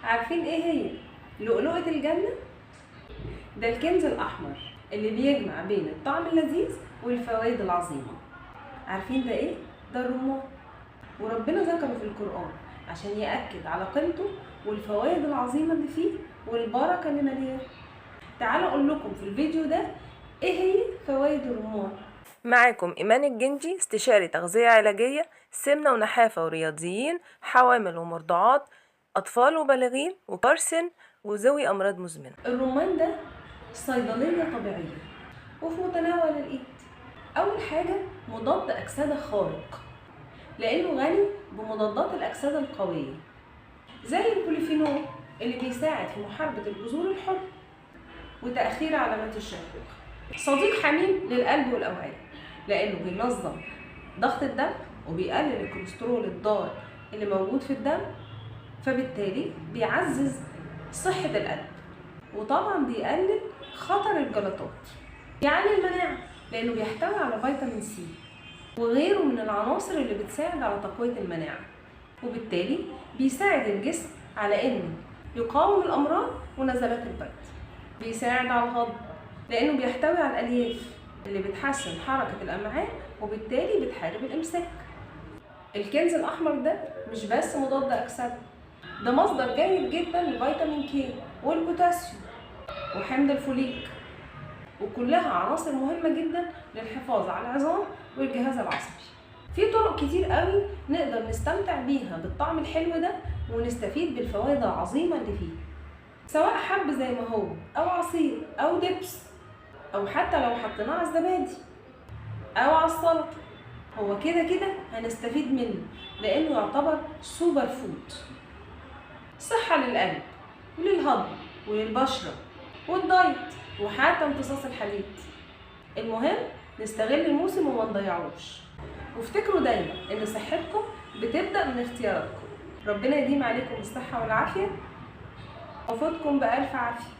عارفين ايه هي لؤلؤة الجنة؟ ده الكنز الأحمر اللي بيجمع بين الطعم اللذيذ والفوائد العظيمة. عارفين ده ايه؟ ده الرمان، وربنا ذكره في القرآن عشان يأكد على قيمته والفوائد العظيمة اللي فيه والبركة اللي ملياه. تعالوا أقول لكم في الفيديو ده ايه هي فوائد الرمان. معاكم إيمان الجندي، استشاري تغذية علاجية، سمنة ونحافة ورياضيين، حوامل ومرضعات، أطفال وبالغين وكبار سن وذوي أمراض مزمنة. الرمان ده صيدلية طبيعية وفي متناول الإيد. أول حاجة مضاد أكسدة خارق، لأنه غني بمضادات الأكسدة القوية زي البوليفينول اللي بيساعد في محاربة الجذور الحر وتأخير علامات الشيخوخة. صديق حميم للقلب والأوعية، لأنه بينظم ضغط الدم وبيقلل الكوليسترول الضار اللي موجود في الدم، فبالتالي بيعزز صحة القلب، وطبعا بيقلل خطر الجلطات. يعلي المناعة لأنه بيحتوي على فيتامين سي وغيره من العناصر اللي بتساعد على تقوية المناعة، وبالتالي بيساعد الجسم على إنه يقاوم الأمراض ونزلات البرد. بيساعد على الهضم لأنه بيحتوي على الألياف اللي بتحسن حركة الأمعاء وبالتالي بتحارب الإمساك. الكنز الأحمر ده مش بس مضاد أكسدة، ده مصدر جيد جدا لفيتامين كي والبوتاسيوم وحمض الفوليك، وكلها عناصر مهمة جدا للحفاظ على العظام والجهاز العصبي. في طرق كتير قوي نقدر نستمتع بيها بالطعم الحلو ده ونستفيد بالفوائد العظيمة اللي فيه، سواء حب زي ما هو أو عصير أو دبس، أو حتى لو حطيناه على الزبادي أو على السلطة، هو كده كده هنستفيد منه لأنه يعتبر super food. صحة للقلب وللهضم وللبشرة والدايت وحتى امتصاص الحديد. المهم نستغل الموسم وما نضيعوش، وافتكروا دايما ان صحتكم بتبدأ من اختياراتكم. ربنا يديم عليكم الصحة والعافية، وفوتكم بألف عافية.